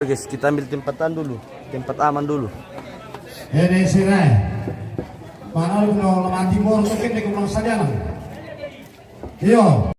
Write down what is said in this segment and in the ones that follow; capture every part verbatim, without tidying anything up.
Guys, kita ambil tempat anu dulu, tempat aman dulu. Ede sira. Mana lu no lamati moro to kende ko sadiana. Iyo.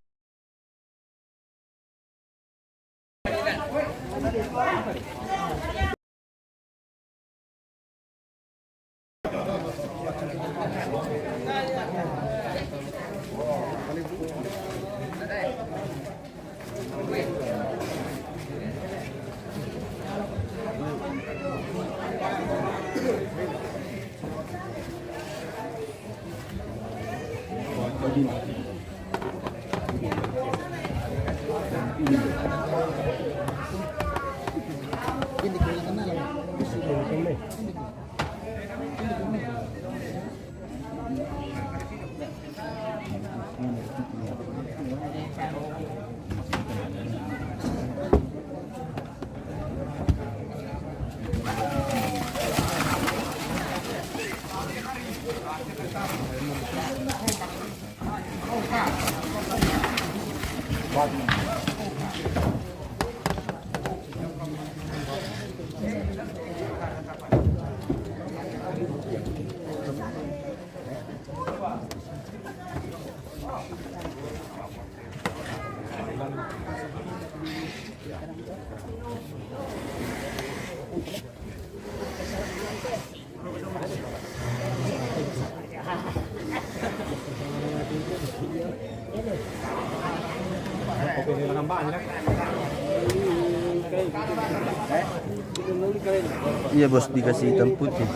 Iya, Bos, dikasih hitam putih.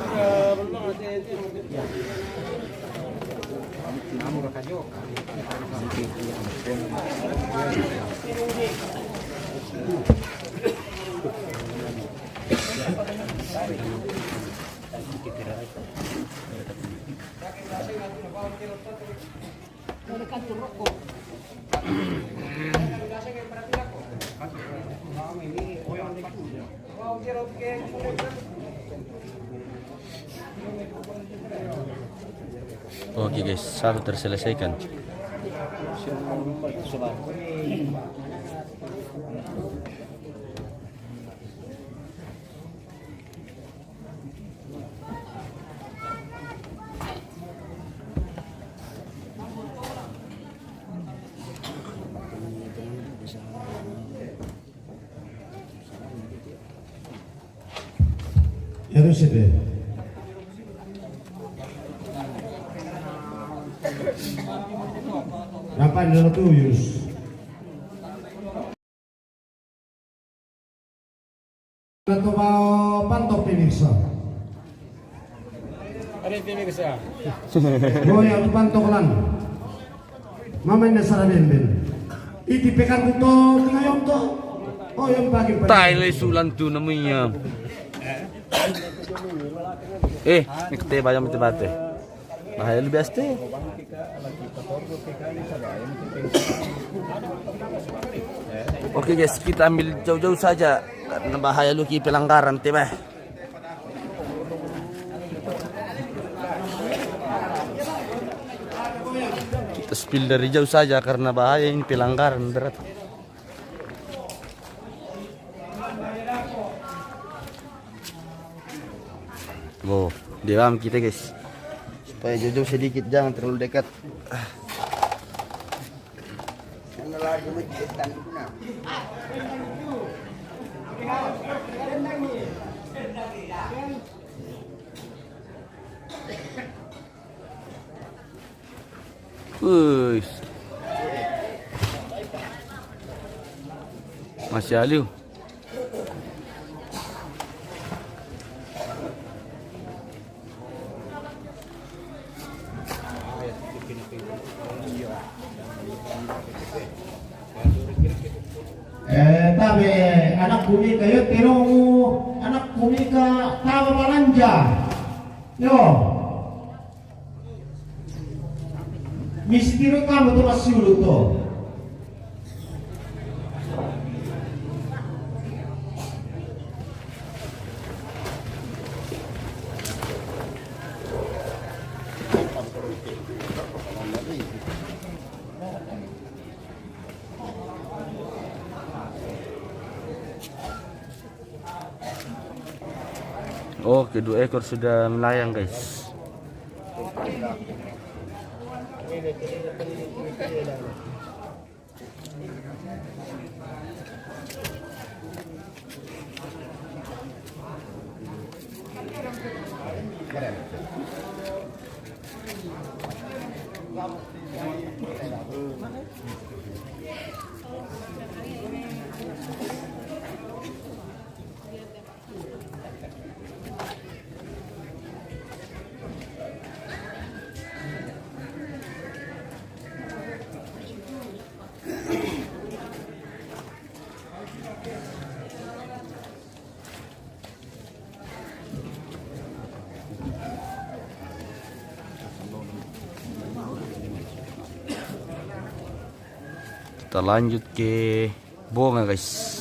Oke guys, satu terselesaikan. Yusuf. Rapan dalam tuyus. Nato ba pantok pemirsa. Ada pemirsa. Boya tu pantok lan. Mama ini sara bemben. Iti pekan tu to ngayon to. Oh, yang pagi pagi. Tai le sulan tu namanya. Eh, mikte bayam te bate. Bahaya lu bias te. Oke guys, kita ambil jauh-jauh saja karena bahaya lu ki pelanggaran te bah. Kita spill dari jauh saja karena bahaya ini pelanggaran berat. Wow, di dalam kita guys. Supaya jauh-jauh sedikit, jangan terlalu dekat. Wih. Masih aliu. Eh, tabe, anak bumi kayo tiro, anak bumi ka tawa balanja. Yo. Misi tiro kamu tu masih dulu tu. Oke, dua ekor sudah melayang, guys. Kita lanjut ke bonga, guys.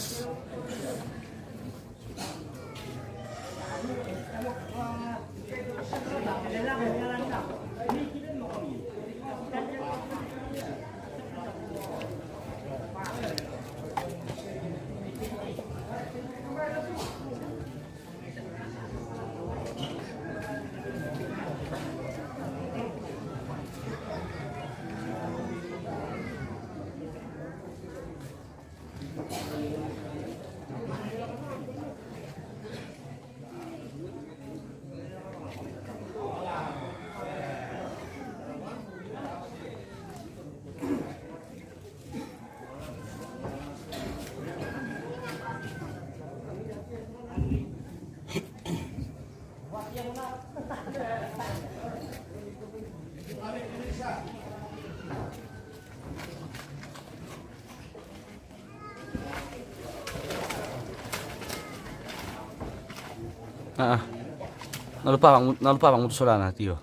Ah, ah. Nalupa bang, nalupa bang mutu solana, tio.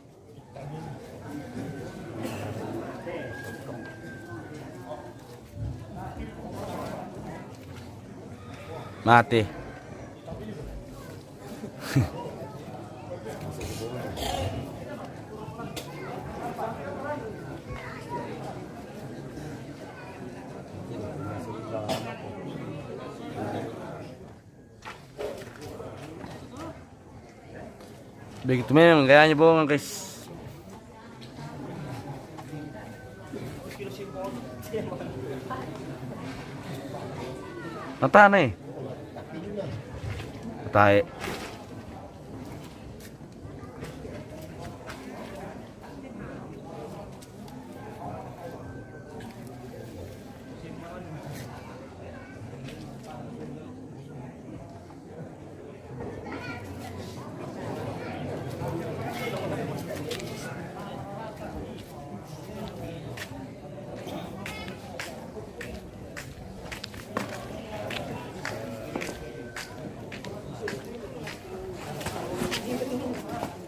Mati. Begitu memang gayanya bonga, guys. Mata nih. Mata, eh.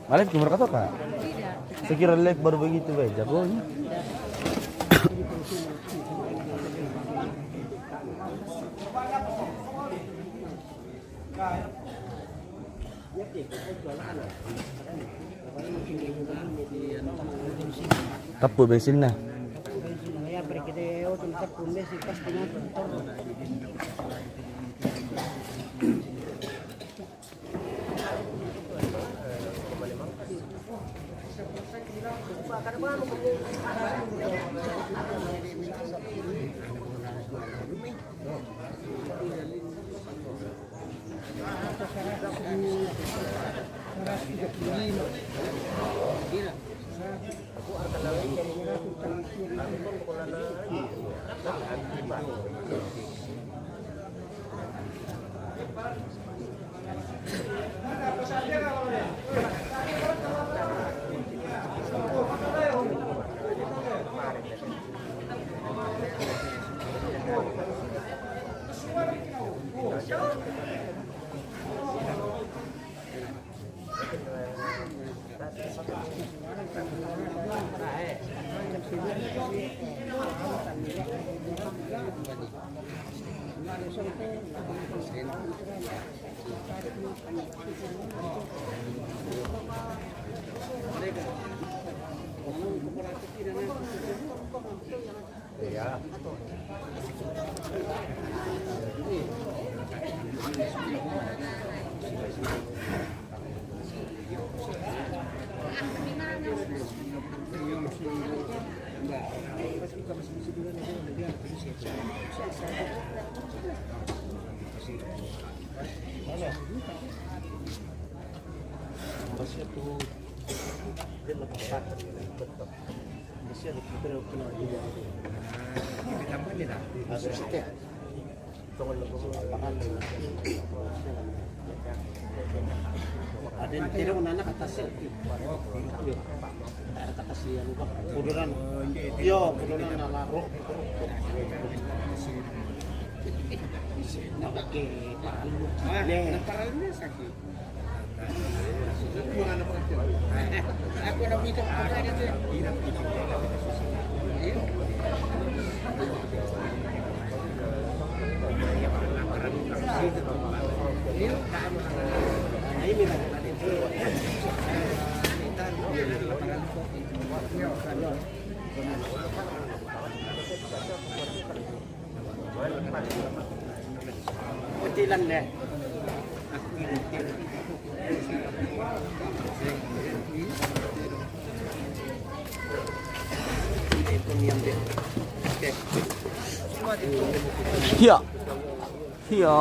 Malef ke mereka tuh, Kak? Tidak. Saya kira live baru begitu, Pak. Jagonya. Tappu bensinna. Ada yang tidak, anak atas ya. Air kata si anu, Bang. Kuduran. Yo, kuduran ala roh. Nah, oke, palu. Nah, palunya sakit. Aku nak minta. Nah, ini lah. Kutilan deh. Iya. Iya.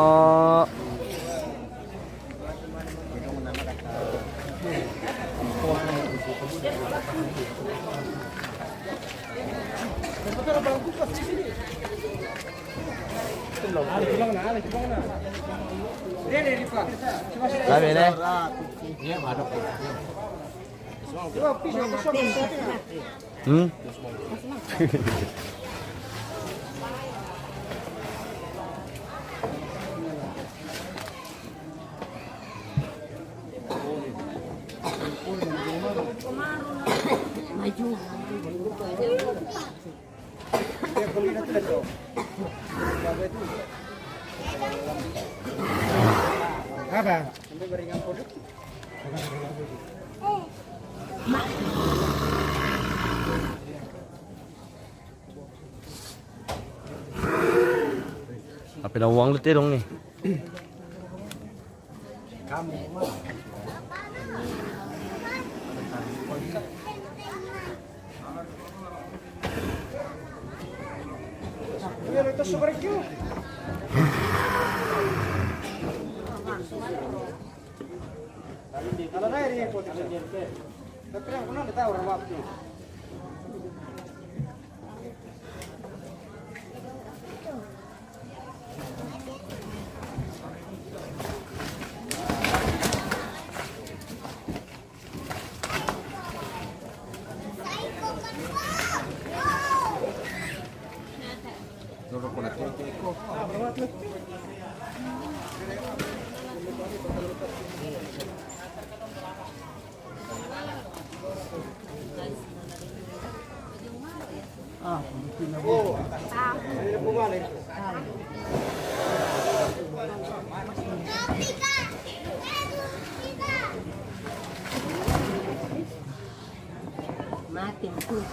Va bene? Mm? Apa? Apa na uang lu terong ni? Mate, mate.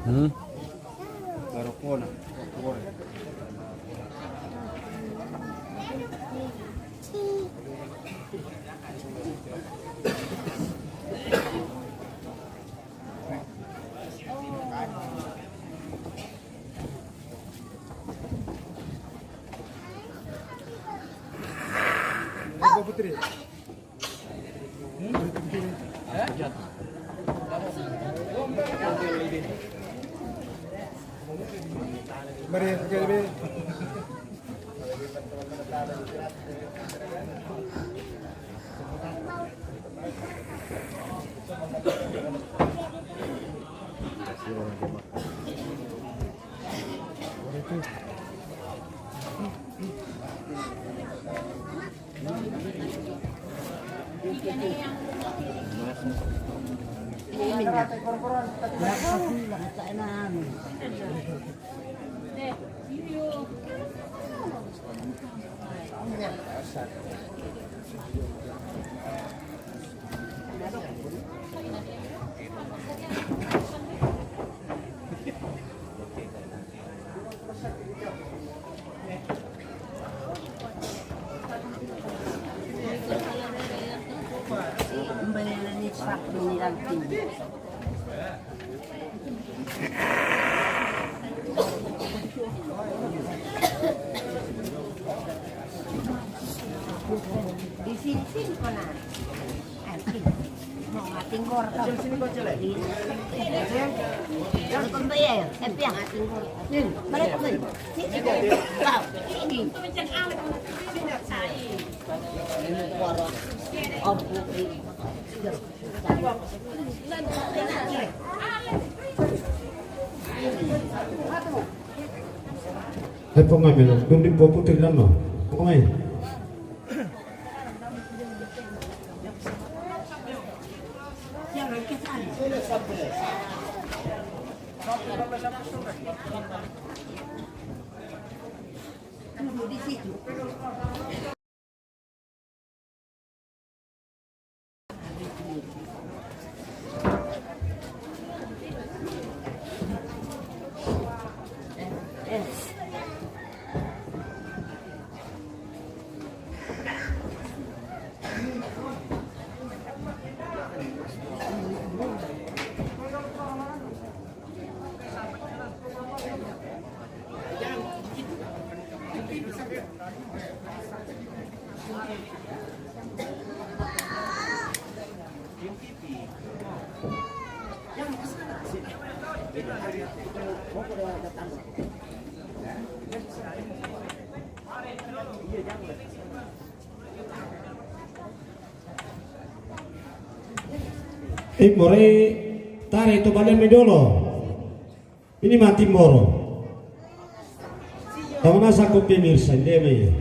Hmm. Di sini, sini ko na. Ay, sini. Mau mating gor ka. Sini, sini ko, Cele. Sini. Sini, sini. Sini ko, Cele. Eh, piang mating gor. Sini. Balik ko. Sini. Sini. Sini. Sini. Hai, ponga melo, dundi popu tirano. Ponga mai. Imore tare to balen mi dolo. Ini mati moro. Tama na sa ko pemirsa, ini dia mai.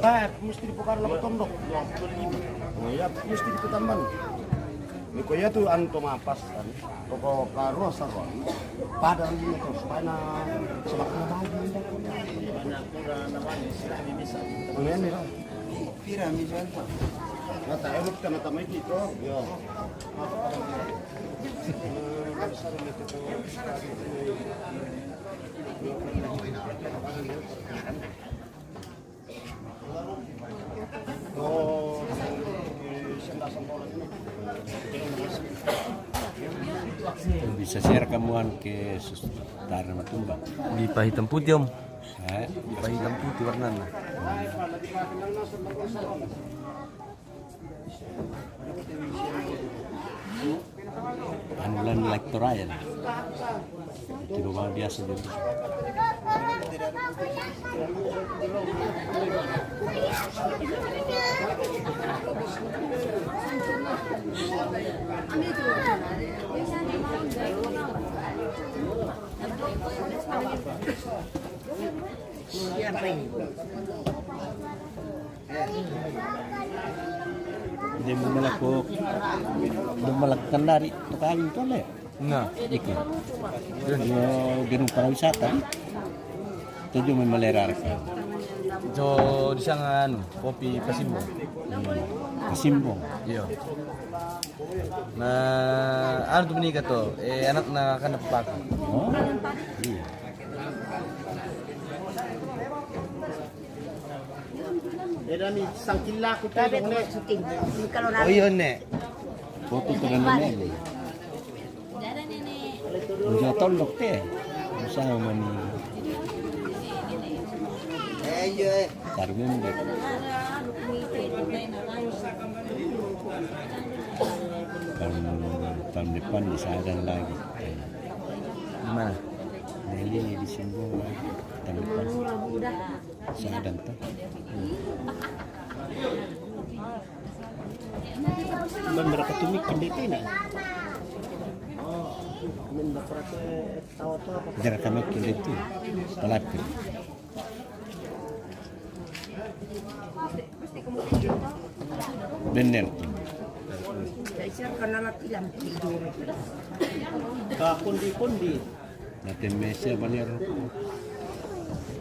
Ba, musti dipukar loko tondok. Oh iya, musti diputamban. Ni ko iya tu anu to mapas kan. Toko karua saro. Pada ini to supaya na semakin lagi. Ini, ini. Pira mi jual to? Mata, eh, bukan mata mai itu. Yo. Bisa share kamuan ke sus-, tara matumba. Di pahitam putih, Om. Eh? Di pahitam putih warnana. Hmm. Anu lan elektoral. Itu luar biasa juga. Dia mau melakukan, mau melakukan dari tukang itu, Le. Nah, ikut. Dia gedung pariwisata. Tujuh memelihara. Jo, di sana anu, kopi Pasimbong. Pasimbong. Iya. Nah, anu tu menikah tu, eh, anak na kan apa? Oh, iya. Eda ni sangkila ku tadi, Nek. Syuting. Ini kalau Oh, iya, Nek. Foto terang, Nek. Udah tondok teh. Sama ni. Eh, iya, eh. Karmen deh. Tahun, tahun depan di Sadang lagi. Mana? Nah, ini di Simbung lagi. Tahun depan. Sadang tuh. Ban berapa tumik kendete na? Ban berapa tawa tu apa? Jara kami kendete. Pelapis. Bener. Ka kundi-kundi. Nate mese banero.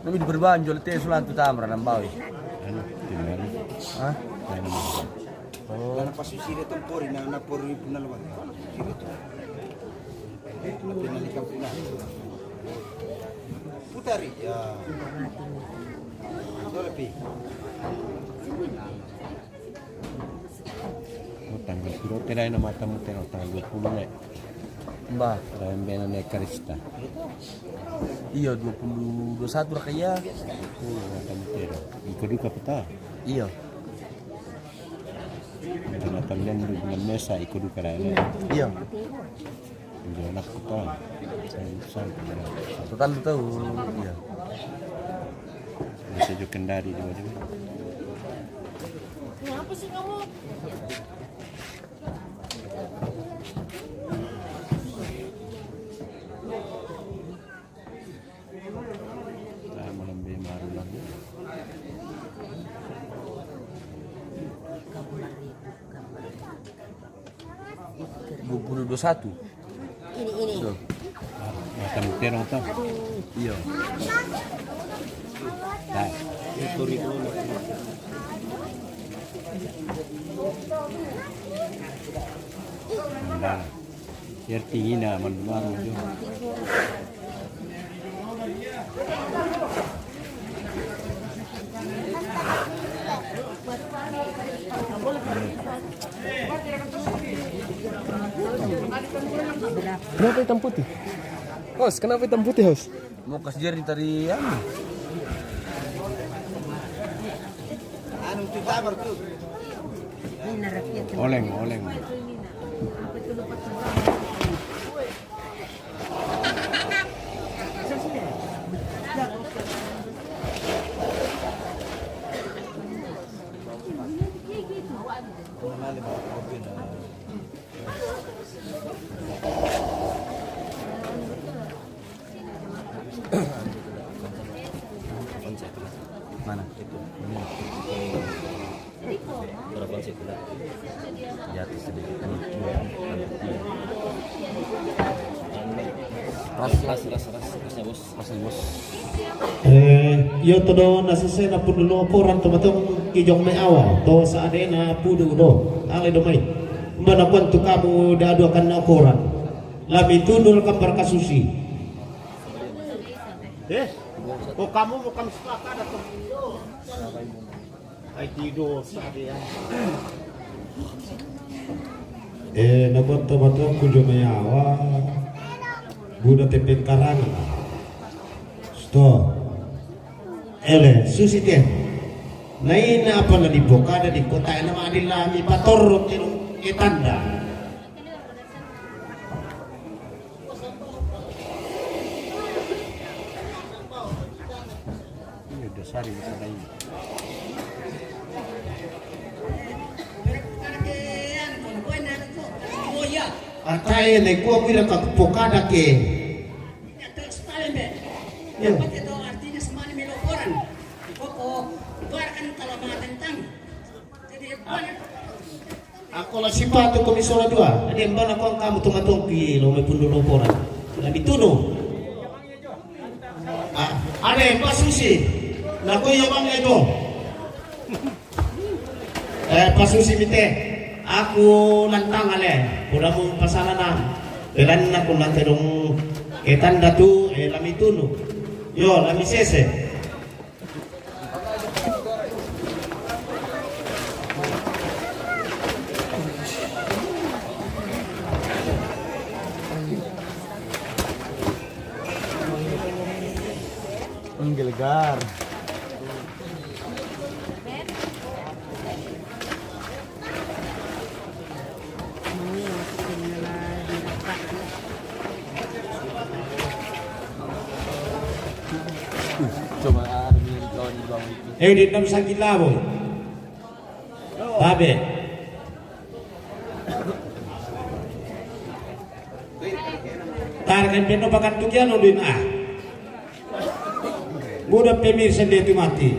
Nabi di perbanjol te sulan tu tamra nambawi. Anu, timari. Hah? Anu. Oh. Lana pasu sire tu pori, na, na pori puna luar. Sire tu. Tapi na likau puna. Putari, ya. Sore pi. Oh, tanggal piro te dai na matamu te, oh, tanggal dua puluh, eh. Mbah. Dai mbena ne Karista. Iya, dua puluh dua satu raka iya. Oh, matamu te. Iko duka peta. Iya. Jonathan dan dengan Mesa iko duka dai, eh. Iya. Iya, anak kita. Saya, saya, Total tahu, iya. Bisa juga kendari juga, juga. Kenapa sih kamu? Nah, malam be maru lagi. Dua puluh dua satu. Ini, ini. Tuh. Macam terong tuh. Aduh. Iya. Nah. Itu ribut. Nah. Biar tinggi, nah, malu-malu juga. Kenapa hitam putih? Host, kenapa hitam putih, host? Mau kasih jernih tadi, anu. Anu, tu sabar tu. Oleng, oleng. Mana? Itu. Ini. Berapa sih kita? Di atas sedikit. Ras, ras, ras, ras, rasnya, Bos. Ras, Bos. Eh, iyo todo na sese na pudu no koran to matong kijong me awa. To sa ade na pudu do. Ale do mai. Mbana kuan tu kamu da dua kan na koran. Lami tundul kambar kasusi. Eh, kok kamu bukan sepakat atau? Ai tidur sadia. Eh, na kuan to matong ku jo me awa. Buda tepeng karangan. Sto. Ele, susi te. Na ina apa na di pokada di kota ina ma adil lami patorro tiro e tanda. Atae ne kua kuira ka pokada ke. Iya. Ako la sipatu ko mi sola dua. Ade mbana ko kamu tunga tongki lo me pundu lo pora. La mitunu. Ah, ade pasusi. Na ko yo bang ego. Eh, pasusi mite. Aku nantang ale. Udah mau pasanana. Belan aku nanti dong. Ketan datu, eh, la mitunu. Yo, la misese. Menggelegar. Coba, ah, ada yang kawan di bawah itu. Eh, di enam sakit lah, boy. Tabe. Tarkan peno pakan tukian odin ah. Muda pemirsa dia tu mati.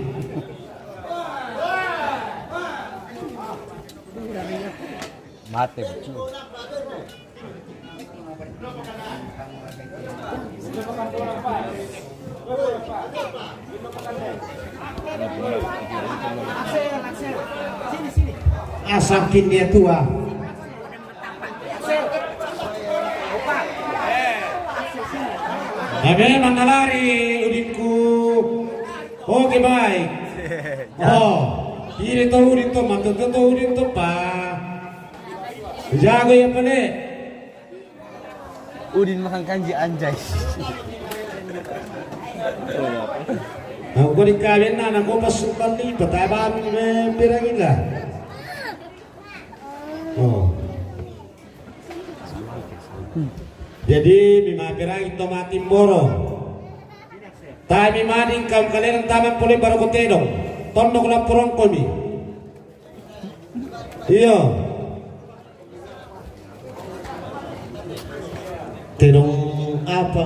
Mate betul. Asakin dia tua. Ebe mangalari udinku. Oke, baik. Oh, kiri to udin to, mantap to udin to, pa. Jago ya pale. Udin makan kanji anjay. Nah, gua dikawin anak gua pas bali, pataban me pirang ila. Oh. Jadi, mi mapirang ito matimboro. Tai mi mading kam kalian taman pole baru ko tedong. Tondok la porong komi. Iyo. Tedong apa?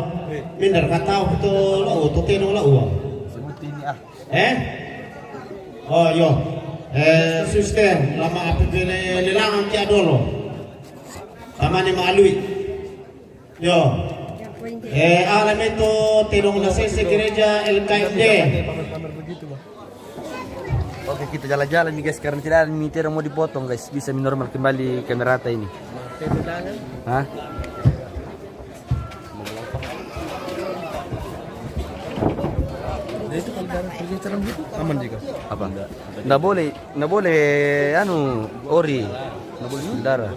Mindar katau to lo to tedong la uang. Sebutin ah. Eh? Oh, iyo. Eh, suster, lama apa pele lelangan kia dolo. Tamani maalui. Iyo. Eh, ala meto tedong la sese gereja L K M D. Oke, kita jalan-jalan nih guys, karena tidak ada nih tedong mau dipotong guys, bisa mi normal kembali kamerata ini. Hah? Nah, itu kalau darah kerja cerem gitu aman juga. Apa? Nggak boleh, nggak boleh anu ori. Nggak boleh darah.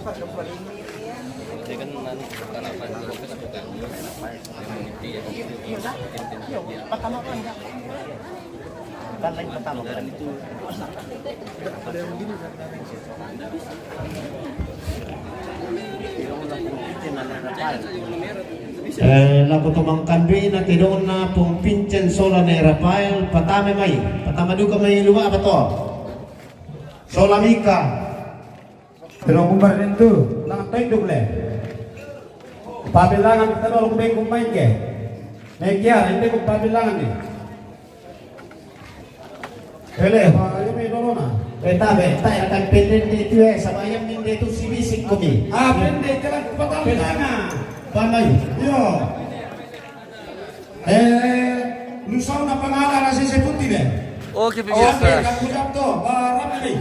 Eh, laku tomang kandui na tedong na pung pincen sola ne Rafael, patame mai, patama duka mai luma apa to? Sola Mika. Tedong kumbar nintu, lang tenduk le. Pabilangan kita dolo kumbe kumbai ke. Mekia, ente kupabilangan ni. Pele, pa, ayo me dolo na. Beta, beta, ya kan pendente itu eh, sama ayam ninde tu si bisik komi. Ah, pendente lah, patang bilangan. Pandai. Iyo. Eh, lusau na pangala na sese putih deh. Oke, pemirsa. Oke, kamu jawab tuh, barang ini.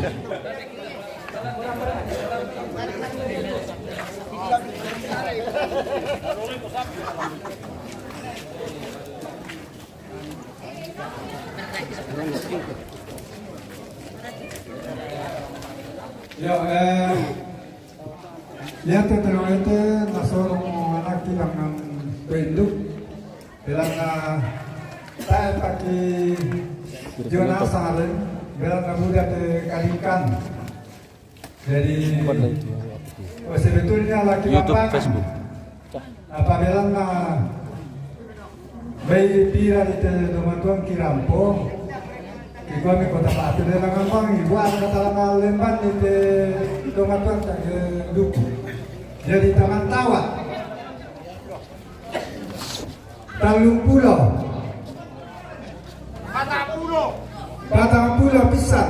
Ya, eh, ya te te te na soro mo anaki dangan bendu. Belana tae paki Jonasa aren, belana buda te kalikan. Jadi, oh, sebetulnya laki YouTube, bapak Facebook. Apa belana bai pira di te domatuan kirampo. Iko ni kota Batu de langan bangi, buat kata lama lemban ni te tomatuan tak ke duku. Jadi taman tawa. Tallung pulo. Patang pulo. Patang pulo pisan.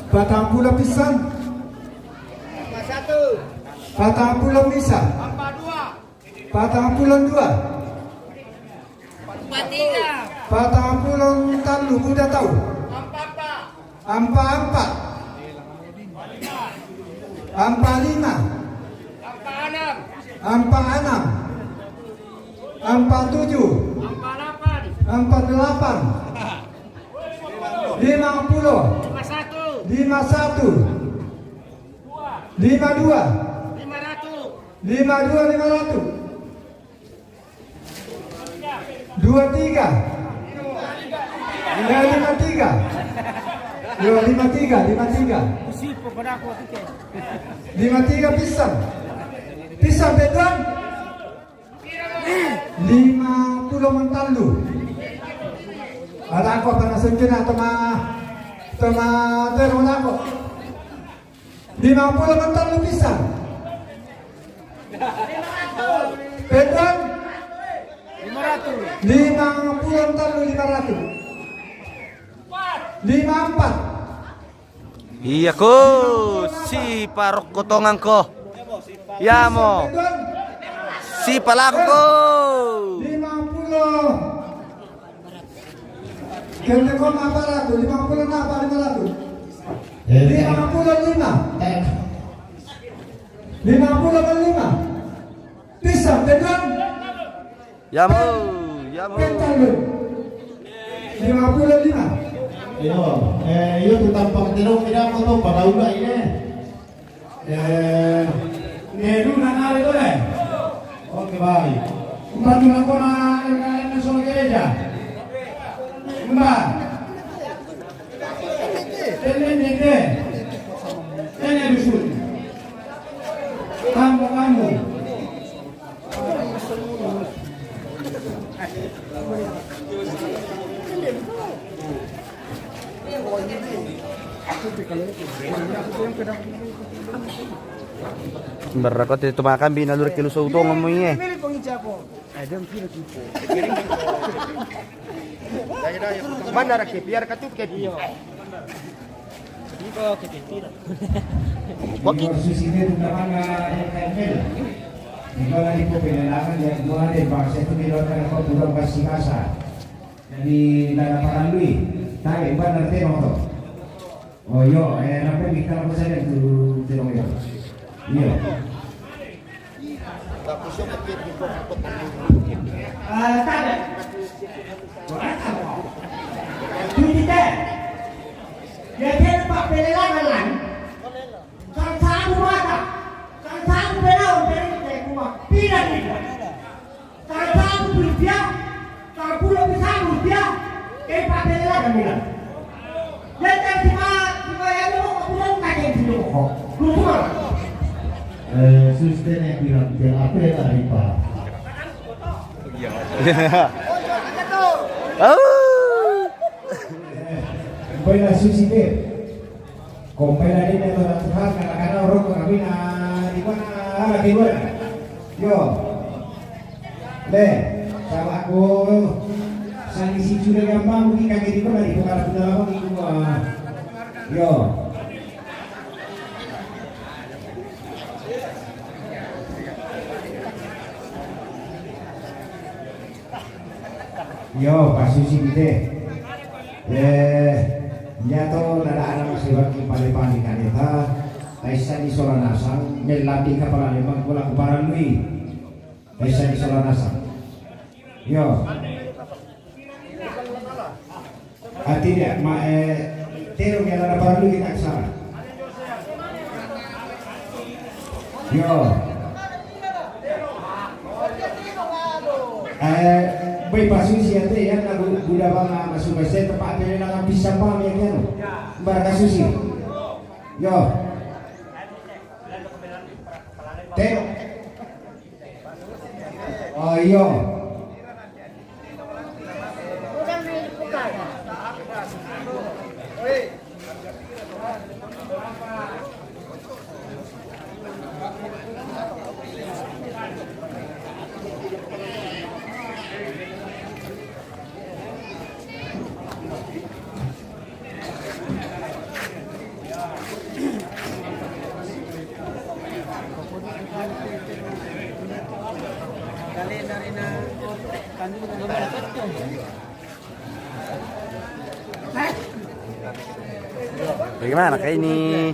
Patang pulo pisan. Patang pulo misa. Patang pulo dua. Patang pulo tallu, buda tau. Ampa ampa. Ampa lima. Ampa anam. Ampa tuju. Ampa delapan. Lima pulo. Lima satu. Lima dua. Lima dua, lima ratu. Dua tiga. Ya, lima tiga. Yo, lima tiga, lima tiga. Lima tiga pisan. Pisan, Pedron. Lima pulo mantallu. Ada aku apa nasengkin atau ma, atau ma, atau ma aku. Lima pulo mantallu pisan. Pedron. Lima pulo mantallu, lima ratu. Lima ampat. Iya ko, si parokko tongangko. Yamo. Si palako. Lima pulo. Kende ko mapala tu, lima pulo napa, lima ratu. Eh. Lima pulo lima. Eh. Lima pulo lima. Pisan, Pedron. Yamo, yamo. Pentan lu. Lima pulo lima. Iyo, eh, iyo tu tampang terong tidak mau tu pada ulah ini. Eh, Neru nanare tu, eh? Oke, baik. Umba tu nakona, eh, eh, sono gereja. Umba. Tene, tene. Tene dusun. Kamu, kamu. Berrakot itu makan bina lur kilu sautong mo iye. Mana rakyat biar katuket. Iko kepintiran. Iko susi itu namanya F M L. Iko lagi po pelelangan yang dua de bangsa itu di luar kan kau pulang pasti masa. Jadi ndak ada paralui. Tapi bukan nanti nonton. Oh yo, eh, apa kita apa saja tu terong yo. Iya. Ah, tak ada. Cuci teh. Ya, dia nampak pelelangan lain. Kan satu mata. Kan satu penau dari teh kuma. Tidak, tidak. Kan satu rupiah. Kan pulau bisa rupiah. Kayak pakai lah kami lah. Dan kan cuma, cuma ya, dia mau pulang kacang sini kok. Lu semua. Eh, susten yang bilang, biar apa ya tadi, Pak? Oh. Buena susi de. Compagnia de Natura Tuhan, kadang-kadang orang kami na di mana, di mana. Yo. Le, sama aku. Sani si cure gampang, mungkin kaki di mana, di bukan aku dalam, di gua. Yo. Yo, pasusi mite. Eh, nyato nada ana masih bagi pale-pale kaneta. Taisa di sola nasang, melati kapala lemang kula kuparan lui. Taisa di sola nasang. Yo. Ati dia, ma, eh, tero mi ala parlu kita ke sana. Yo. Eh, bai pasusi ate ya, na bu-, buda banga masuk ke tempat dia na bisa bang ya kiano. Barang susi. Yo. Tero. Oh, iyo. Bagaimana kah ini?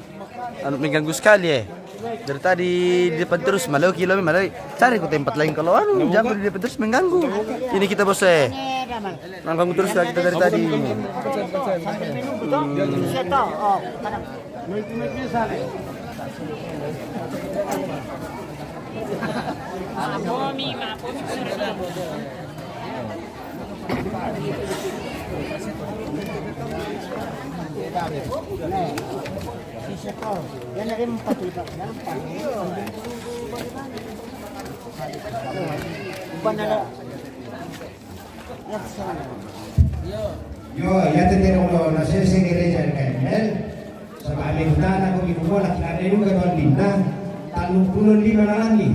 Anu, mengganggu sekali, eh. Dari tadi di depan terus, malau kilo, malau. Cari ku tempat lain kalau anu, jangan di depan terus mengganggu. Ini kita, bos, eh. Mengganggu terus lah kita dari tadi. Yo, ya te tengo una sese gereja en Caimel. Sama ame kutana ko mi kumola kina de luka don linna. Talung pulun lima na lani.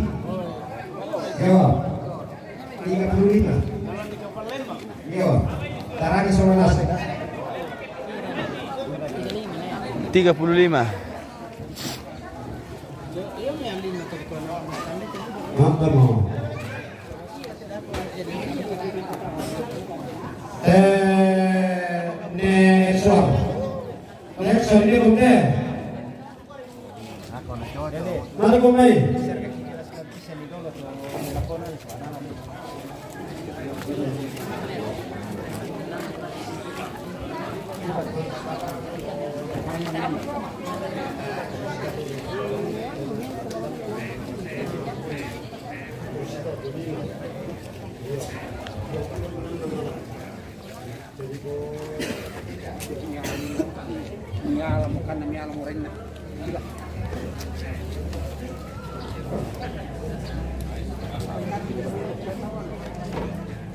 Yo. Tiga puluh lima. Yo. Tarani sama nasi. Tiga puluh lima. Maka mau. Eh, next one. Next one, ini bukan. Mari, kumai.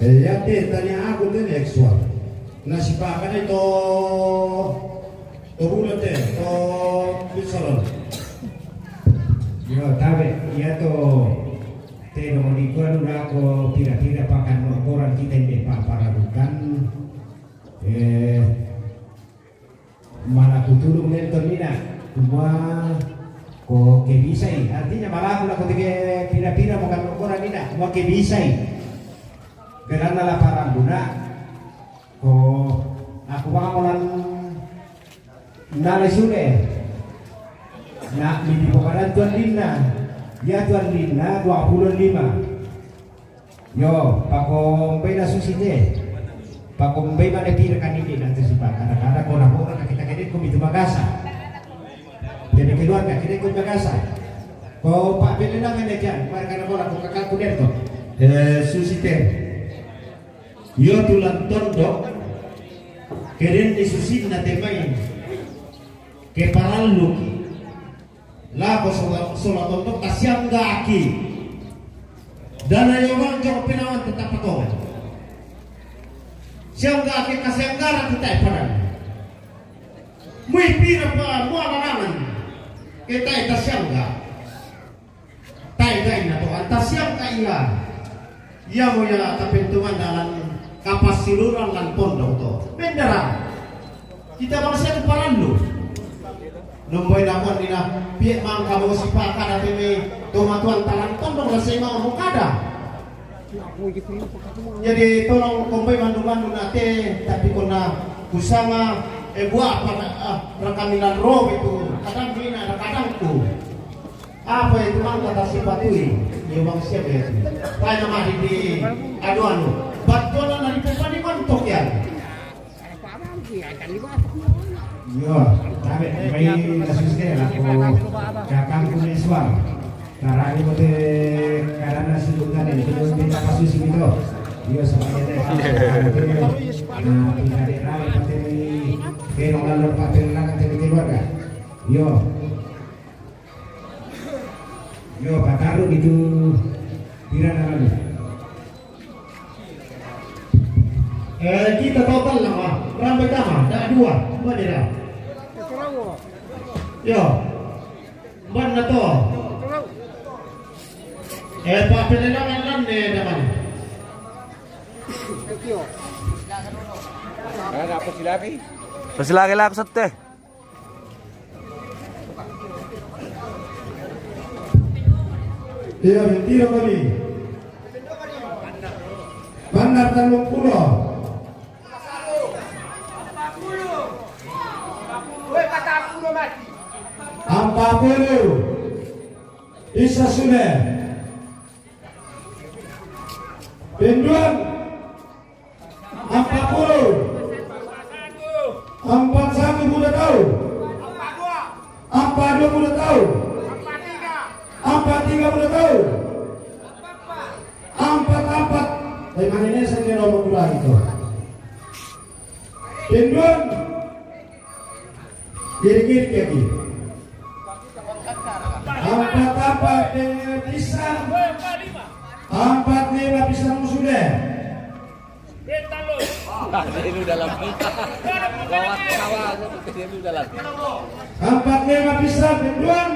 Eh, ya te tanya aku te next one. Na sipakana to, to bula te, to bisaron. Yo, tabe, ya to. Te no ni kuan na ko pira-pira pakan no koran kita ini paparadukan. Eh, mana kutulung nento nina. Cuma ko ke bisai. Artinya malah aku laku tiga pira-pira pakan no koran nina. Cuma ke bisai. Karena laparan guna. Ko aku bakalan nalai sule. Na, mini pokaran tuan linna. Ya tuan linna, dua puluh lima. Yo, pakombai na susi te. Pakombai mana pira kan ini nanti si pak. Kadang-kadang ko na kita kede ko mitu magasa. Jadi keluarga kede ko magasa. Ko pak pele na mene jan, para kana bola ko kakak kuder to. Eh, susi te. Yo tulan tondok, keden ni susinna te mai, ke parallu ki, lako sola, sola tondok ta siangga aki. Dana yo manjo penawan tetap patongan. Siangga aki kasianggara kita e padan. Mui pira pa mua larangan, kita e ta siangga. Tai-tai na to, anta siang ka ia. Ia mo ia tapentungan dalan kapasiluran lan pondok to. Bendera. Kita bangsa tu parallu. Nomboi na kuan dina, pie mangka mo sipaka da teme to matuan talan pondok la sema mo kada. Jadi tolong kombai mandu-mandu na te, tapi kona kusanga, eh, buah apa, ah, rakamilan roh itu. Kadang mina, kadang tu. Apa itu mangka ta sipatui? Yo bang siapa ya? Tanya mari di anu anu. Batuan na di pepani mantok ya. Yo, tabe mai na suste la ko kakang kune suar. Tarani bote karana si bukan itu kita pasusi gitu. Yo sebagai teh. Na kita de rame pateni. Pero lalu pateni na kateni keluarga. Yo. Yo, pataru itu pira na lalu. Eh, kita total lah, Pak. Rambut tama, dah dua, dua dia dah. Yo. Ban na to. Eh, pa pelelangan lan ne daman. Ada apa silaki? Pasilaki la aku sette. Iya, mentira kami. Bandar tallung pulo. Ampapulu. Isa sudah. Penduan. Ampapulu. Ampat satu muda tahu. Ampat dua muda tahu. Ampat tiga muda tahu. Ampat ampat. Dari mana ini saya kira mau kurang itu. Penduan. Kiri-kiri kaki. Ampat ampat dengan pisang. Ampat lima pisang sudah. Dia lu dalam. Gawat, gawat, dia lu dalam. Ampat lima pisang, penduan.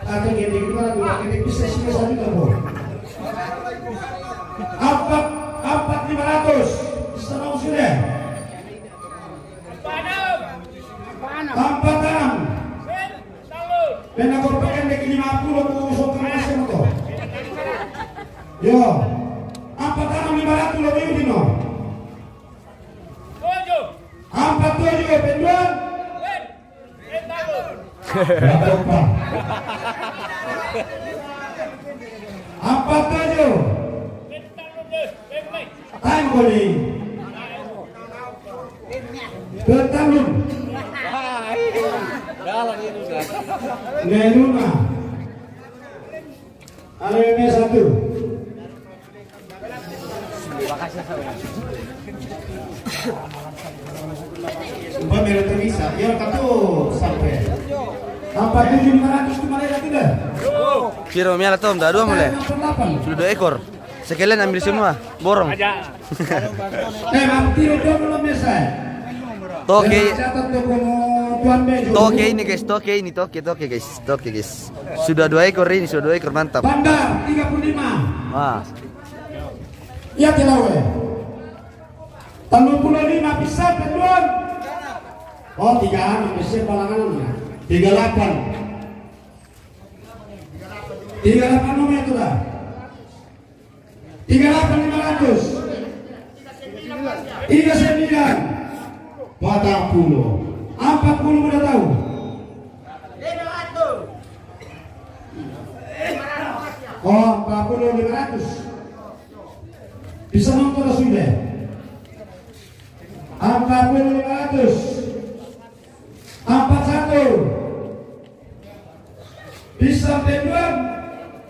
Atau gini, gimana tuh? Ini bisa sih, bisa juga, Bu. Ampat, ampat lima ratus. Bisa mau sudah. Ampat enam. Pena ko pakai lagi lima puluh, aku usah keras itu. Yo. Ampat enam lima ratus lebih dino. Ampat tujuh, penduan. Berapa? Ampat tujuh. Time kau ni. Bertahun. Jalan ini sudah. Nenuna. Ada yang satu. Empat merah terbisa. Ya, satu sampai. Empat tujuh lima ratus kemarin itu dah. Piro miala tom, dah dua mulai. Sudah dua ekor. Sekalian ambil semua, borong. Eh, bang, tiro dia belum bisa. Toke. Toke ini, guys, toke ini, toke, toke, guys, toke, guys. Sudah dua ekor ini, sudah dua ekor, mantap. Bandar tiga puluh lima. Wah. Ya, tilawe. Tanggal puluh lima bisa, penduan. Oh, tiga anak bisa palangan. Tiga delapan. Tiga delapan nomor itu dah. Tiga delapan lima ratus. Tiga sembilan. Patang puluh. Empat puluh udah tahu. Oh, empat puluh lima ratus. Bisa nonton sudah. Empat puluh lima ratus. Empat satu. Bisa penduan.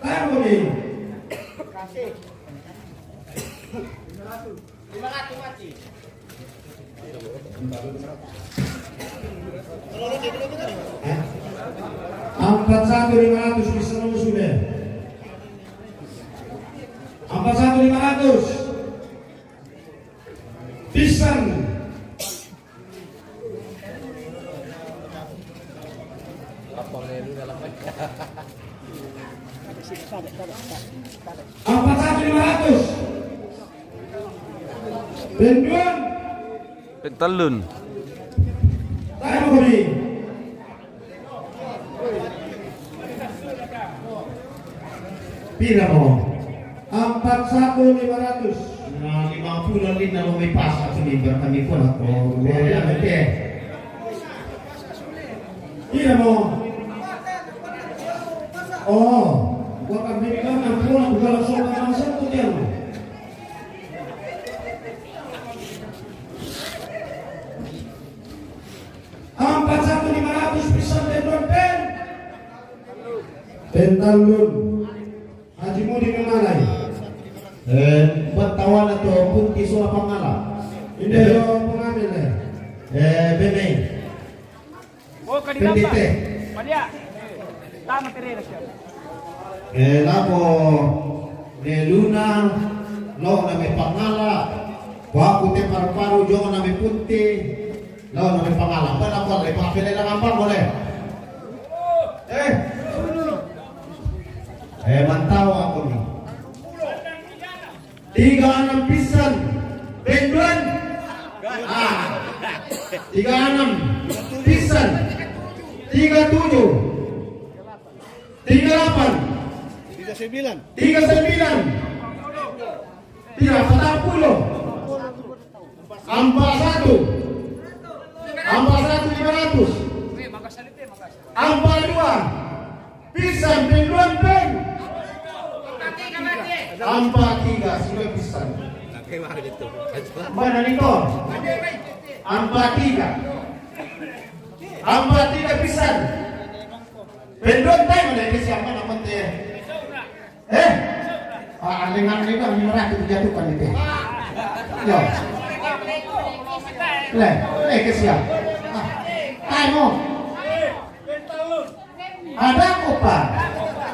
Tahu ni. Empat satu lima ratus bisa nomor sudah. Empat satu lima ratus. Pisang. Empat satu lima ratus. Penduan. Pentelun. Tahu ni. Pira mo? Empat satu lima ratus. Nah, lima puluh lima lo may pasa sini berkami pun aku. Boleh lah, oke. Pira mo? Oh, gua kan bilang aku, aku kalau soal masa tu dia. Empat satu lima ratus bisa betul pen. Pentalun. Haji Mudi Mengalai. Eh, buat tawana to pun kisura pangala. Ini yo pengambil eh. Eh, bebe. Oh, ka di Pendite. Padia. Tama terena siya. Eh, lapo ne luna lo na me pangala. Wa ku te paru-paru, jongo nami punti, lao nami pangalang. Bana ko le, papele lang ampang ko le. Eh. Eh, mantau aku ni. Tiga enam pisan. Penduan. Ah. Tiga enam pisan. Tiga tujuh. Tiga delapan. Tiga sembilan. Tiga sembilan. Tiga empat puluh. Empat satu. Empat satu lima ratus. Empat dua. Pisan, penduan, pen. Empat tiga, sudah pisan. Mana ni kau? Empat tiga. Empat tiga pisan. Penduan, pen, mana ke siapa nak konten? Eh? Ah, lengan-lengan lima ratus dijatuhkan itu. Yo. Le, le ke siapa? Ah, tayo. Ada apa?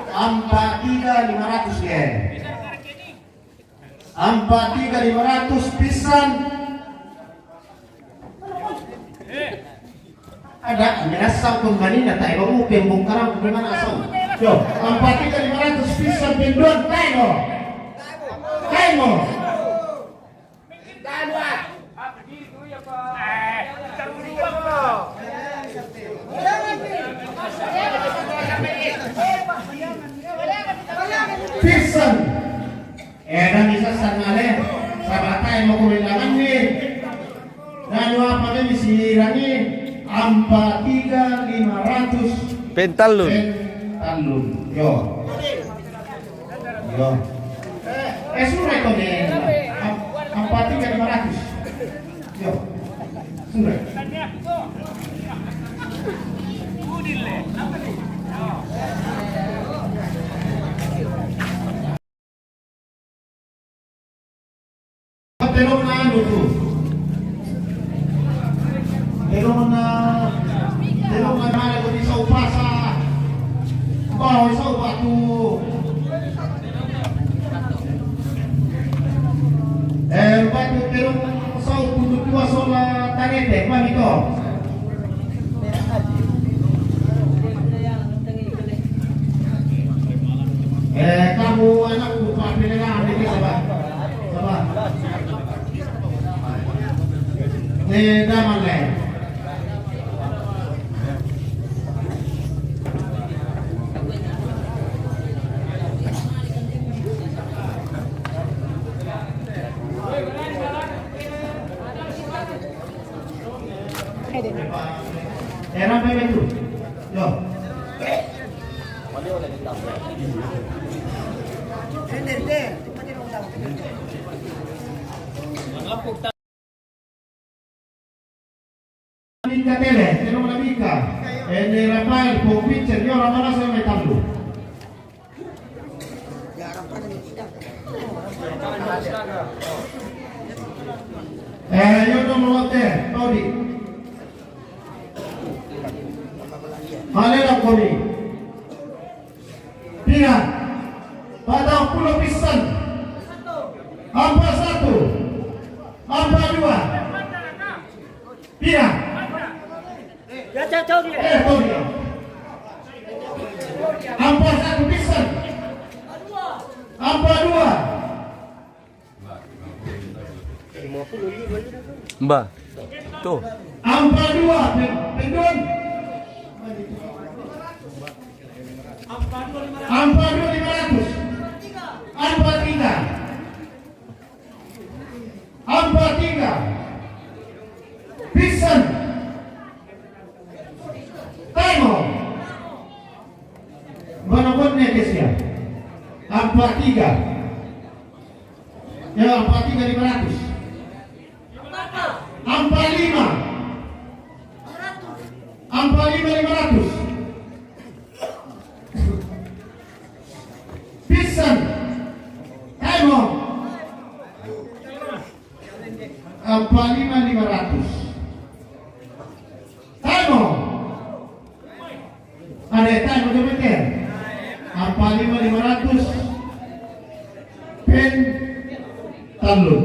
Empat tiga lima ratus yen. Empat tiga lima ratus pisan. Ada, minasang kung kanina tayo mo, pembongkaran kung mana asal. Yo, empat tiga lima ratus pisan, penduan tayo. Tayo mo. Pisan. Eh, dan bisa sanale. Sabatai mo kumilangan ni. Dan apa ni misirangi? Empat tiga lima ratus. Pentalun. Pentalun. Yo. Yo. Eh, sure ko ni. Am-, empat tiga lima ratus. Yo. Sure. Pero na ano to? Pero na, pero na mana ko di sa upasa. Ba, sa upa to. Eh, batu pero sa upa to, sola tanete, ba nito? Eh, kamu anakku, Pak Pilelang, ini sabar. Sabar. Eh, daman le. Era pepe tu. Yo. Minka tele, tele na minka. Ene Rafael, po pitcher, yo, Rafael, sa may tambo. Eh, yo no mo te, Todi. Halela koni. Pira? Patang puluh pisan. Ampat satu. Ampat dua. Pira? Ya, tahu, tahu dia. Eh, tahu dia. Ampat satu pisan. Ampat dua. Mbah. Tuh. Ampat dua, pen-, pendon. Ampat dua lima ratus. Ampat tiga. Ampat tiga. Pisan. Taimo. Mana buatnya ke siya? Ampat tiga. Ya, ampat tiga lima ratus. Ampat lima. Ampat lima lima ratus. Pisan. Taimo. Ampat lima lima ratus. Taimo. Ada taimo, coba, Ken. Ampat lima lima ratus. Pen talun.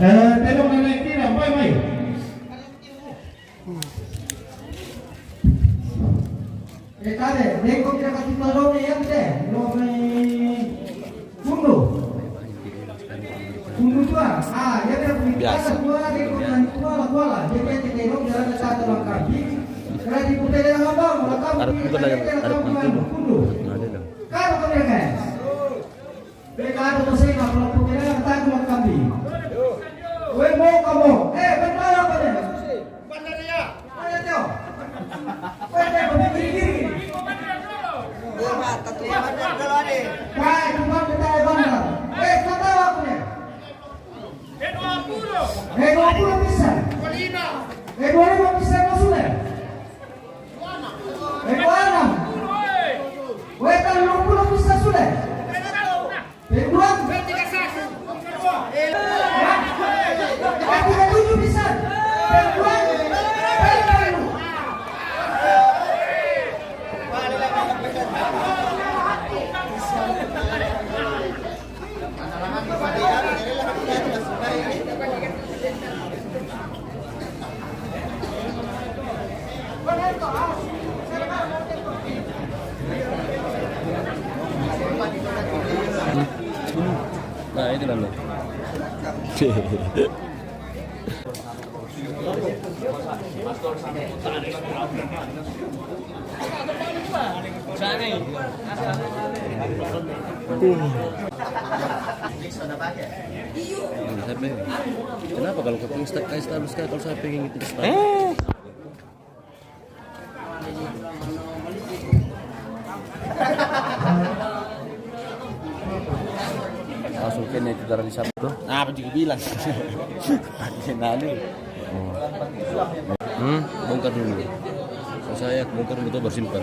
Eh, telo na naik kira, mai, mai. Eh, kare, dengko kira kati talo ni yang te, lo mai kundu. Kundu tua, ah, ya kira kati biasa. Tua, dengko kan tua la kuala. Jadi yang kita hidup dalam satu langkah di. Kira di putih dalam abang, belakang. Ada pun ada, ada pun kundu. Ada dah. Kau kau kira kan? Pekado to sema, kalau putih dalam tak mau kambing. Weh, mau kamu? Eh, benar apa ni? Bandar ya. Ayo, Tio. Weh, dia berpikir kiri. Iya, Pak, tentu ya, Pak, kalau ada. Wah, itu Pak, kita bandar. Weh, kata aku ni. Eh, dua puluh. Eh, dua puluh bisa. Dua lima. Eh, dua lima bisa masuk, eh? Eh, dua enam. Weh, talo puluh bisa sudah. Penduan. Tiga tujuh bisa. Penduan. Penduan. Nah, itu namanya. Kenapa kalau kau pengen start, kayak start, kalau saya pengen gitu start? Eh. Langsung kena itu darah di siapa tuh? Nah, apa juga bilang? Kena nih. Hmm, bongkar dulu. Saya bongkar dulu tuh, bersimpan.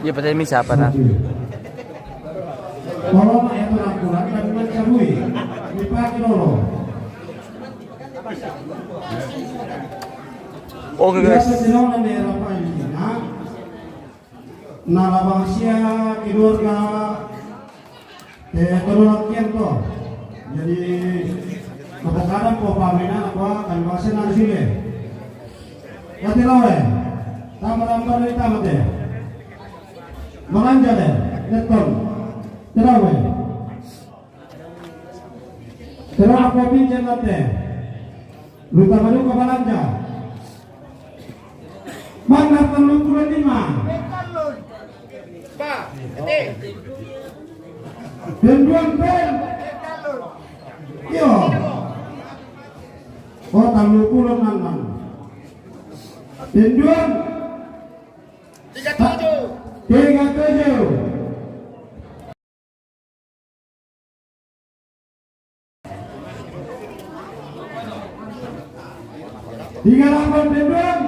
Iya, pertanyaan ini siapa, nah? Tolong ya, peraturan dan mencabui. Dipakai dulu. Oke, guys. Biasa sih dong, nanti apa ini, nah? Nah, labang sia keluarga, eh, tolong kian to. Jadi, apa kadang po pamina apa kan bahasa nang sile. Kati lawe, tambah tambah dari tambah teh. Malanja deh, neton. Terawe. Tera apa pinjam nate? Luta baru ke balanja. Mana perlu puluh lima? Penduan pen. Yo. Oh, talo puluh enam. Penduan. Tiga tujuh. Tiga tujuh. Tiga lapan penduan.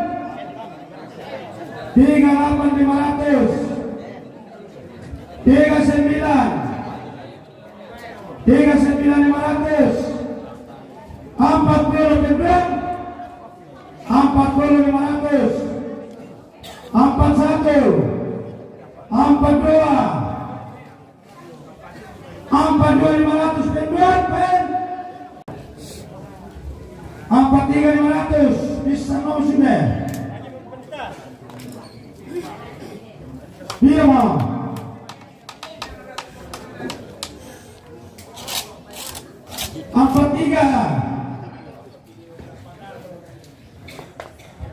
Tiga lapan lima ratus. Tiga sembilan. Tiga sembilan lima ratus. Empat puluh, Pemben. Empat puluh lima ratus. Empat satu. Empat dua. Empat dua lima ratus, Pemben, Pen. Empat tiga lima ratus. Bisa mau sudah. Iya, mau. Empat tiga.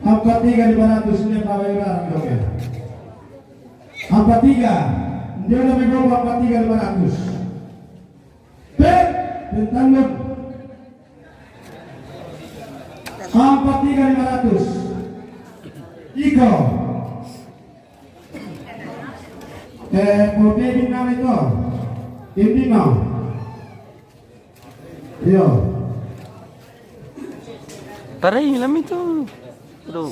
Empat tiga lima ratus, ini Pak Wira, oke. Empat tiga. Dia udah mencoba empat tiga lima ratus. Pet, Pet Tanduk. Empat tiga lima ratus. Iko. Eh, Pote Bintang itu. Indino. Iyo. Tarai lami tu. Aduh.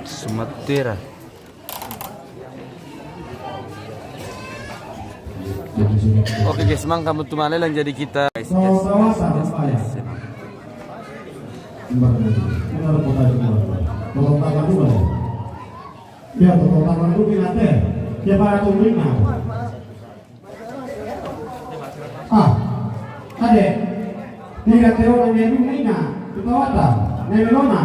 Sumatera. Oke guys, mang kamu tuh mana yang jadi kita guys, guys, guys, guys, guys. Tolong tangan dulu. Ya, tolong tangan dulu, ingat ya. Dia para tumbling, nah. Ah, ade. Tiga tewa na nyedu nina, tutawata, nelona.